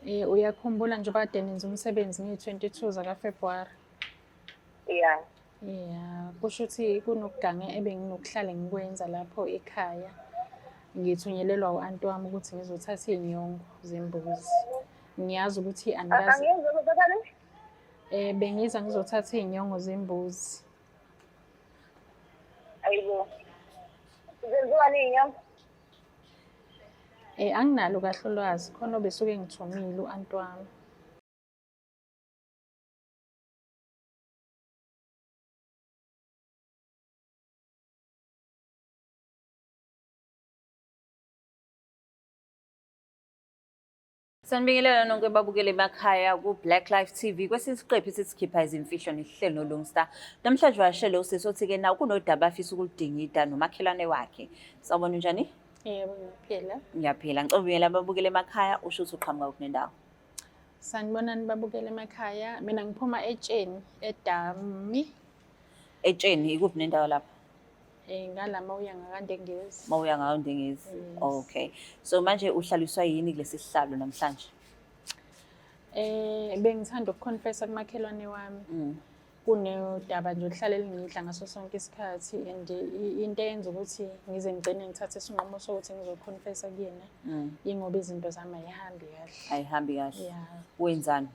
Uyakhumbula njengoba kade nenza umsebenzi ngeyi-22 zakaFebruwari? Yeah. Yeah, kusho ukuthi kunokuganga ebenginokuhlale ngikwenza lapho ekhaya. Ngithunyelelwa u-anti wami ukuthi ngizothatha iy'nyongo zembuzi. Ngiyazi ukuthi anikaze. Angiyezwa uzothathani? Bengiza ngizothatha iy'nyongo zembuzi. Ayibo. Zenziwani iy'nyongo? Anginalo kahle ulwazi, khona obesuke engithumile u-anti wami. Sanibingelela nonke babukele emakhaya ku-Black Life TV kwesinye isiqephu esithi izimfihlo nehlelo noLungstar. Namhlanje washele usisi othi-ke na kunodaba afisa ukuludingida nomakhelwane wakhe. Sawubona, unjani? Yebo, ngiyaphila. Ngiyaphila. Ngicela ubingelela ababukele emakhaya usho ukuthi uqhamuka kuphi nendawo. Sanibonani babukele emakhaya. Mina ngiphuma eTsheni, eDami. Etsheni ikuphi nendawo lapho? Ngala mawuya ngakaNdengezi. Mawuya ngakaNdengezi. Yes. Okay. So manje uhlaliswa yini kulesi sihlalo namhlanje? Bengithanda ukuconfessa kumakhelwane wami. Kunodaba nje oluhlale lingidla ngaso sonke isikhathi and into eyenza ukuthi ngize ngigcine ngithathe isinqumo sokuthi ngizoconfessa kuyena ingoba izinto zami ayihambi kahle. Ayihambi kahle. Yeah. Wenzani?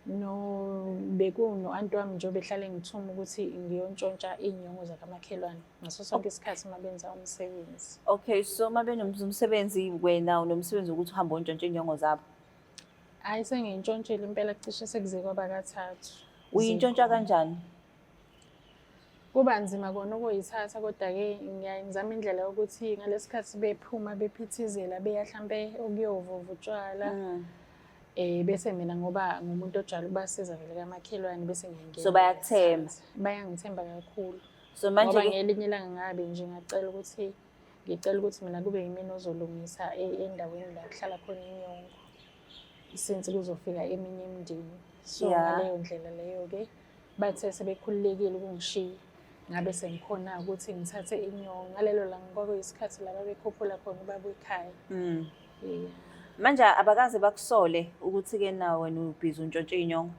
No, bekuno-anti wami nje obehlale ngithuma ukuthi ngiyontshontsha iy'nyongo zakamakhelwane ngaso sonke isikhathi uma benza umsebenzi. Okay, so uma benomsebenzi wena unomsebenzi wokuthi uhambe ontshontshe iy'nyongo zabo? Hhayi, sengiyintshontshile impela, cishe sekuze kwaba kathathu. Uyintshontsha kanjani? Kuba nzima kona ukuyithatha, kodwa-ke ngiyaye ngizame indlela yokuthi ngalesi khathi bephuma bephithizela beya hlampe ukuyovuva utshwala. Bese mina ngoba ngumuntu ojwayele ukubasiza vele kamakhelwane bese ngiyangena. So bayakuthemba? Bayangithemba kakhulu. So manje ngoba ngelinye ilanga ngabe nje ngacela ukuthi ngicela ukuthi mina kube yimina ozolungisa endaweni la kuhlala khona inyongo since kuzofika eminye imindeni. So ngaleyo ndlela leyo-ke bathe sebekhululekile ukungishiya, ngabe sengikhona ukuthi ngithathe inyongo. Ngalelo langa kwakuyisikhathi la babekhuphula khona ubaba ekhaya. Yeah. Manje abakaze bakusole ukuthi-ke na wena ubhizi untshontshe iy'nyongo?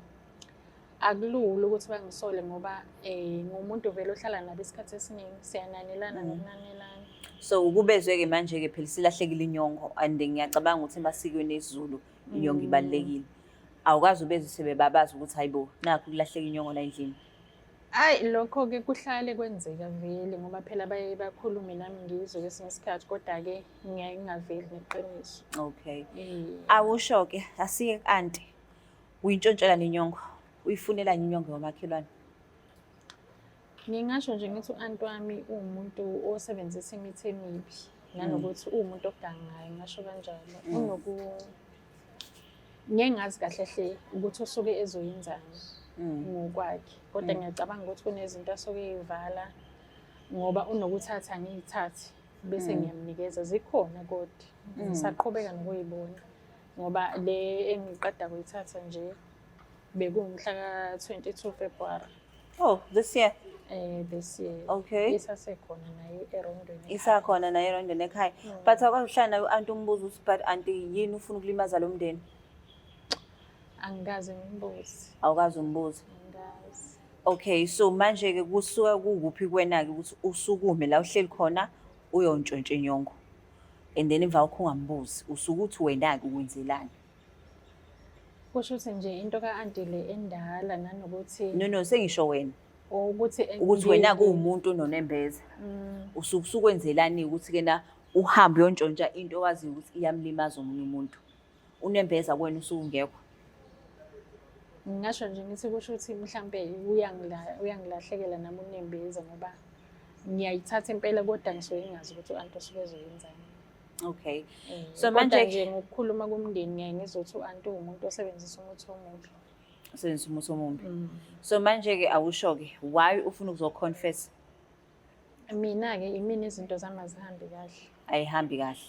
Akulula ukuthi bangisole ngoba ngumuntu vele ohlala nabo isikhathi esiningi, siyananelana nokunanelana. So ukubezwe-ke manje-ke phela isilahlekile inyongo and ngiyacabanga ukuthi emasikweni esiZulu inyongo ibalulekile. Awukaze ubezwe sebebabaza ukuthi hayibo nakhu kulahleka inyongo la endlini? Hhayi, lokho-ke kuhlale kwenzeka vele ngoba phela baye bakhulume nami ngizwe kwesinye isikhathi, kodwa-ke ngiyaye ngingaveli neqiniso. Okay. Awusho-ke, asiye ku-anti. Uyintshontshela nenyongo, uyifunelani inyongo yomakhelwane? Ngingasho nje ngithi u-anti wami uwumuntu osebenzisa imithi emibi nanokuthi uwumuntu ogangayo, ngingasho kanjalo. Ngeke ngazi kahle hle ukuthi usuke ezoyenzani ngokwakhe, kodwa ngiyacabanga ukuthi kunezinto asuke eyivala ngoba unokuthatha ngiyithathe bese ngiyamnikeza. Zikhona kodwa ngisaqhubeka nokuyibona ngoba le engiqeda kuyithatha nje bekuwumhla ka-22 February. Oh, this year? This year. Okay. Isasekhona naye erondweni ekhaya. Isakhona naye erondweni ekhaya. But awukwazi ukuhlala naye u-anti umbuzo ukuthi but anti yini ufuna ukulimaza lo mndeni? Angikaze ngimbuze. Awukaze umbuze? Angikaze. Okay, so manje-ke kusuka kukuphi kuwena-ke ukuthi usukume la uhleli khona uyontshontsha inyongo and then emva kwakho ungambuzi, usuke uthi wena-ke ukwenzelani? Kusho ukuthi nje into ka-anti le endala nanokuthi No, no, sengisho wena. Ukuthi Ukuthi wena kuwumuntu ononembeza. Usuke usukwenzelani ukuthi-ke na uhambe uyontshontsha into owaziyo ukuthi iyamlimaza omunye umuntu. Unembeza kuwena usuke ungekho. Ngingasho nje ngithi kusho ukuthi mhlampe uyangilahlekela nami unembeza ngoba ngiyayithatha impela kodwa ngisuke ngingazi ukuthi u-anti usuke ezoyenzani. Okay. So Kodwa manje nje ngokukhuluma komndeni ngiyaye ngizwe ukuthi u-anti uwumuntu osebenzisa umuthi omubi. Usebenzisa umuthi omubi. So manje-ke awusho-ke why ufuna ukuzoconfess? Mina-ke imina izinto zami azihambi kahle. Ayihambi kahle.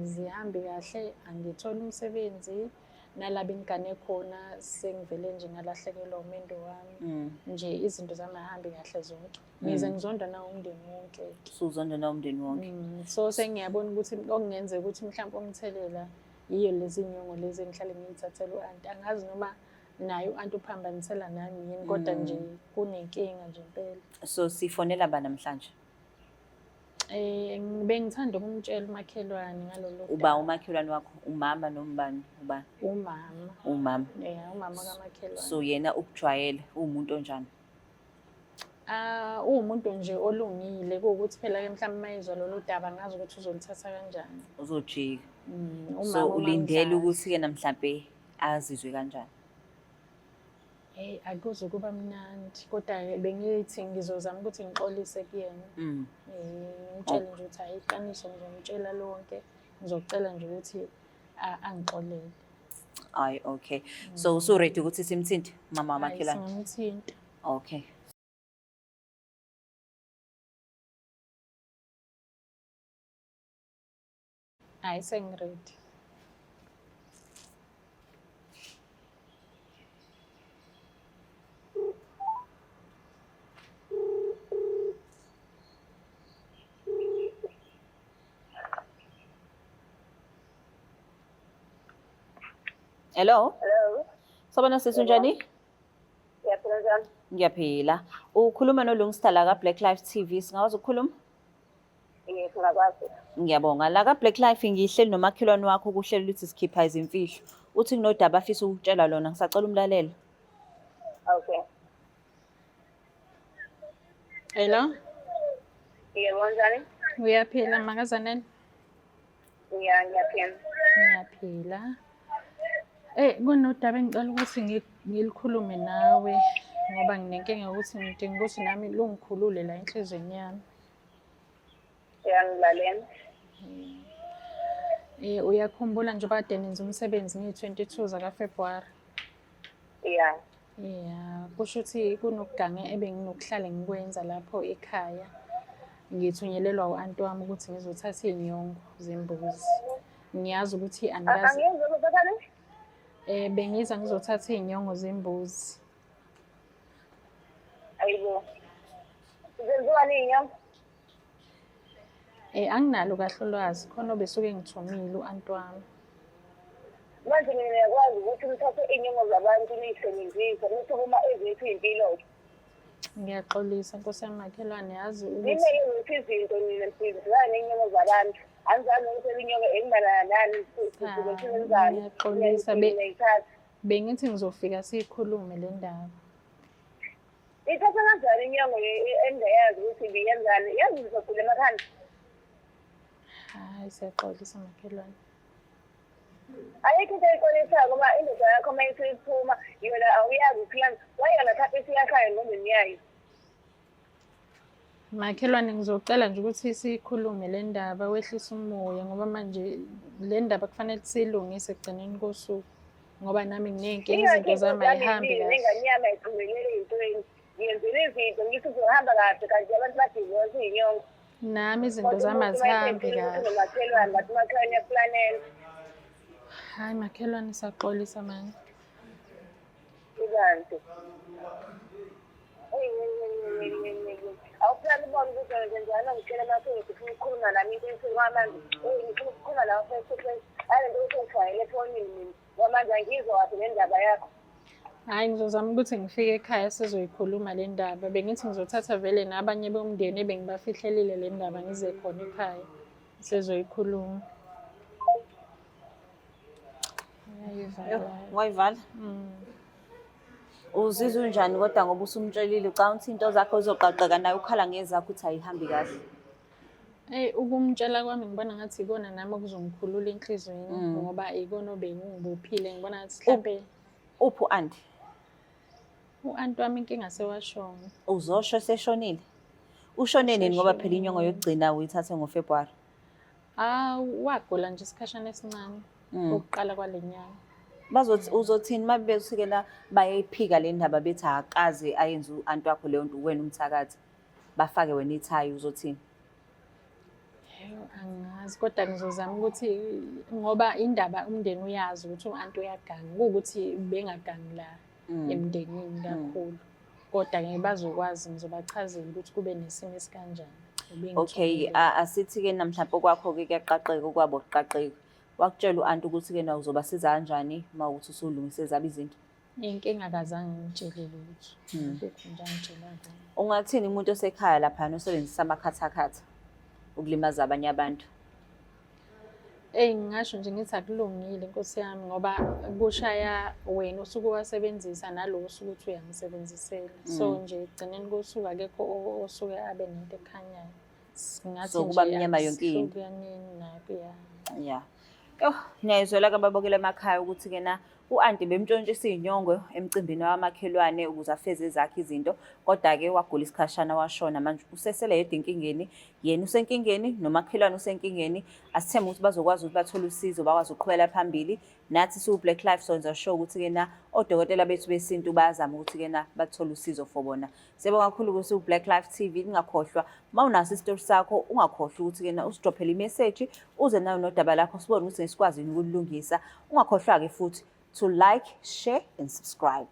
Azihambi kahle, angitholi umsebenzi, nalaba engigane khona sengivele nje ngalahlekelwa umendo wami. Nje izinto zami azihambi kahle zonke. Ngize ngizondwa nawo umndeni wonke. Usuzondwa nawo umndeni wonke. So sengiyabona ukuthi okungenzeka ukuthi mhlawumbe umthelela Yiyo lezi nyongo lezi engihlale ngiyithathela u-anti. Angazi noma naye u-anti uphambanisela nami yini, kodwa nje kunenkinga nje impela. So sifonela ba namhlanje? Bengithanda ukumtshela umakhelwane ngalolu Uba daba. umakhelwane wakho, umama noma ubani? Ubani? Umama. Umama. Yeah, umama kamakhelwane. So yena ukujwayele, uwumuntu onjani? Ah, uwumuntu nje olungile, kuwukuthi phela-ke mhlawumbe uma ezwa lolu daba angazi ukuthi uzoluthatha kanjani. Uzojika. Umama So ulindele uMaMdlali. ukuthi-ke namhlampe azizwe kanjani? Hey, akuze kuba mnandi, kodwa-ke bengithi ngizozama ukuthi ngixolise kuyena. Ngimtshele nje ukuthi hhayi, iqiniso ngizomtshela lonke, ngizocela nje ukuthi angixolele. Hayi, okay. So usu-ready ukuthi simthinte mama Hhayi, wamakhelwane? singamthinta. Okay. Hhayi, sengi-ready. Hello? Hello. Sawubona sisi, unjani? Ngiyaphila, njani? Ngiyaphila. Ukhuluma noLungstar la ka-Black Life TV. Singakwazi ukukhuluma? Yes, ngakwazi. Ngiyabonga. La ka-Black Life ngihleli nomakhelwane wakho kuhlelo ukuthi sikhipha izimfihlo. Uthi kunodaba afisa ukukutshela lona, ngisacela umlalele. Okay. Hello? Yebo, njani? Uyaphila makazanele? Ngiyaphila. Ngiyaphila. Kunodaba engicela ukuthi ngilikhulume nawe ngoba nginenkinga yokuthi ngidinga ukuthi nami lungikhulule la enhlizweni yami. Ngiyakulalena. Uyakhumbula njengoba kade nenza umsebenzi ngeyi-22 zakaFebruwari? Yeah. Yeah, kusho ukuthi kunokuganga ebenginokuhlale ngikwenza lapho ekhaya. Ngithunyelelwa u-anti wami ukuthi ngizothatha iy'nyongo zembuzi. Ngiyazi ukuthi anikaze. Angiyizwa uzothathani? Bengiza ngizothatha iy'nyongo zembuzi. Ayibo. Zenziwani iy'nyongo? Anginalo kahle ulwazi, khona obesuke ngithumile u-anti wami. Manje mina ngiyakwazi ukuthi nithathe iy'nyongo zabantu niy'sebenzise, nithi uma ezethu iy'mpilo-ke. Ngiyaxolisa nkosi yami makhelwane, yazi ukuthi Zimele ukuthi izinto nina nisebenzisana ney'nyongo zabantu. Anizange ngithele inyongo engimalana nani, Ah, ngiyaxolisa, niyayithatha. Bengithi ngizofika siyikhulume le ndaba. Ithatha kanjani inyongo engingayazi ukuthi ngiyenzani? Yazi ngizogula emakhanda. Hayi, siyaxolisa makhelwane. Ayikho into eyixolisayo ngoba indoda yakho uma ithi iphuma yona awuyazi ukuthi wayona thatha isiyakhaya engqondweni yayo. Makhelwane, ngizocela nje ukuthi siyikhulume le ndaba, wehlise umoya ngoba manje le ndaba kufanele siyilungise ekugcineni kosuku ngoba nami nginey'nkinga, izinto zami ayihambi kahle. Ingane yami ayiphumeleli ey'ntweni. Ngiyenzela izinto ngithi uzohamba kahle kanti abantu badivorce iy'nyongo. Nami izinto zami azihambi kahle. Nomakhelwane, bathi umakhelwane uyakuplanela. Hayi makhelwane, siyaxolisa mani. Ibantu. Awuphela ubone ukuthi wenze njani, ngitshela mase ngifuna ukukhuluma nami into esuku kwamanje. Ngifuna ukukhuluma nawe face to face. Hayi lento ukuthi ungijwayele efonini mina. Ngoba manje angiyizwa kahle le ndaba yakho. Hhayi, ngizozama ukuthi ngifike ekhaya sizoyikhuluma le ndaba. Bengithi ngizothatha vele nabanye bomndeni ebengibafihlelile le ndaba ngize khona ekhaya sizoyikhuluma. Uyayivala. Wayivala? Uzizwa unjani kodwa ngoba usumtshelile, ucabanga ukuthi into zakho uzoqaqeka naye ukhala ngezakho ukuthi ayihambi kahle? Ukumtshela kwami ngibona ngathi ikona nami okuzongikhulula enhliziyweni ngoba ikona obengingibophile, ngibona ngathi mhlampe Uphi u-anti? U-anti wami inkinga sewashona. Uzosho seshonile? Ushone nini ngoba phela inyongo yokugcina uyithathe ngoFebruwari? Wagula nje isikhashana esincane ukuqala kwale nyanga. Bazothi uzothini uma besuke la bayayiphika le ndaba bethi akaze ayenze u-anti wakho leyo nto, wena umthakathi. Bafake wena ithayi, uzothini? Yebo, angazi kodwa ngizozama ukuthi ngoba indaba umndeni uyazi ukuthi u-anti uyaganga, kuwukuthi bengagangi la emndenini kakhulu. Kodwa-ke bazokwazi, ngizobachazela ukuthi kube nesimo esikanjani. Okay, asithi-ke namhlanje okwakho-ke kuyaqaqeka, okwabo kuqaqeka. Wakutshela u-anti ukuthi-ke na uzobasiza kanjani uma ukuthi usulungise zabo izinto? Inkinga akazange ngitshele lutho. Akukho nje angitshela kona. Ungathini umuntu osekhaya laphana osebenzisa amakhathakhatha ukulimaza abanye abantu? Eyi ngingasho nje ngithi akulungile nkosi yami ngoba kushaya wena osuke uwasebenzisa nalo osuke uthi uyamsebenzisela. So nje ekugcineni kosuku akekho osuke abe nento ekhanyayo. Singathi So kuba nje mnyama yonke into. asihlukaneni nakho ya. Ya. Yoh, niyayizwela ke ababukela emakhaya ukuthi-ke na u-anti bemntshontshisa iy'nyongo emcimbini wamakhelwane ukuze afeze ezakhe izinto, kodwa-ke wagula isikhashana washona. Manje usesele yedwa enkingeni, yena usenkingeni nomakhelwane usenkingeni. Asithembe ukuthi bazokwazi ukuthi bathole usizo, bakwazi ukuqhubela phambili. Nathi siwu-Black Life sonza sure ukuthi-ke na odokotela bethu besintu bayazama ukuthi-ke na bathole usizo for bona. Siyabonga kakhulu ukuthi u-Black Life TV ningakhohlwa uma unaso isitori sakho ungakhohlwa ukuthi-ke na usidrophele imeseji uze nayo nodaba lakho sibone ukuthi ngesikwazi yini ukulungisa. Ungakhohlwa-ke futhi to like, share and subscribe.